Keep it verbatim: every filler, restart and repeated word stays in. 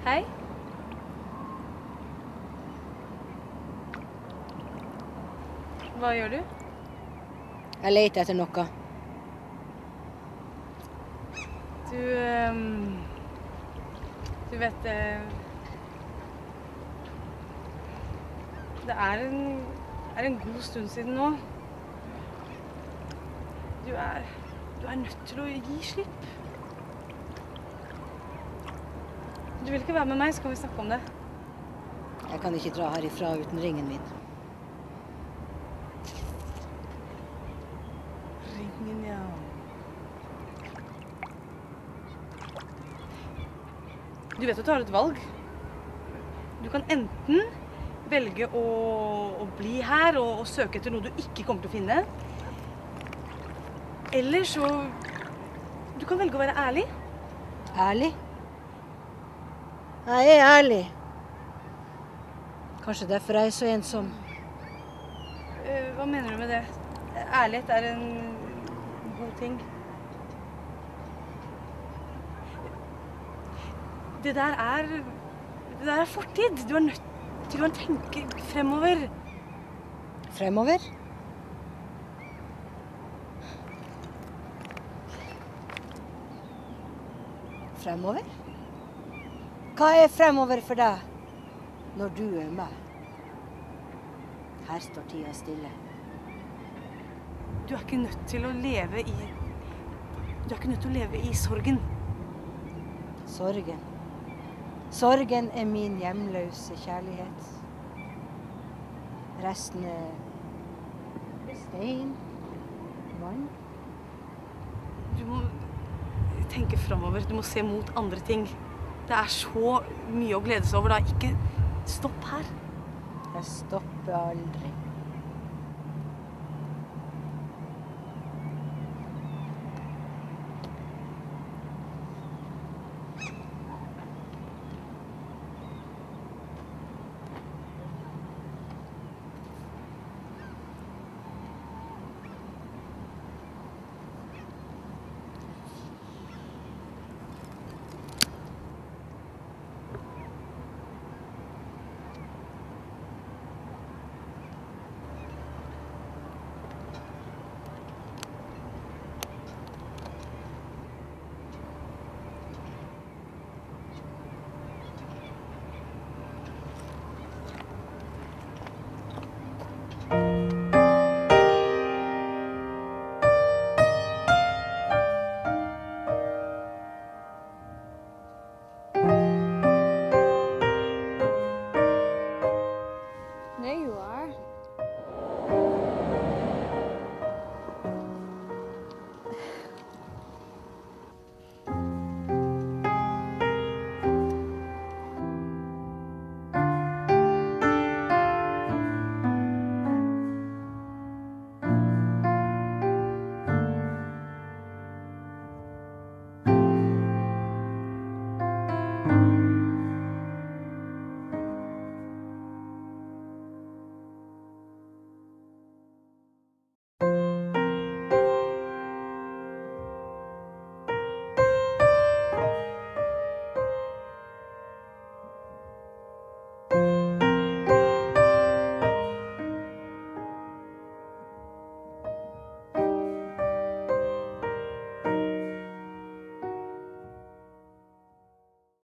Hei. Hva gjør du? Jeg leter etter noe. Du, ehm, du vet, eh, det er en, er en god stund siden nå. Du er, du er nødt til å gi slipp. Du vil ikke være med meg, så kan vi snakke om det. Jeg kan ikke dra herifra uten ringen min. Ringen, ja. Du vet at du har et valg. Du kan enten velge å, å bli her og, og søke etter noe du ikke kommer til å finne. Eller så, du kan velge å være ærlig. Ærlig? Jeg er ærlig. Kanskje derfor jeg er så ensom. Eh, hva mener du med det? Ærlighet er en god ting. Det der er, det der er fortid. Du er nødt til å tenke fremover. Fremover? Fremover? Hva er fremover for deg når du er med? Her står tida stille. Du er ikke nødt til å leve i, du er ikke nødt til å leve i sorgen. Sorgen. Sorgen er min hjemløse kjærlighet. Resten er stein, vann. Du må tenke framover. Du må se mot andre ting. Det er så mye å glede seg over da. Ikke stopp her. Jeg stopper aldri.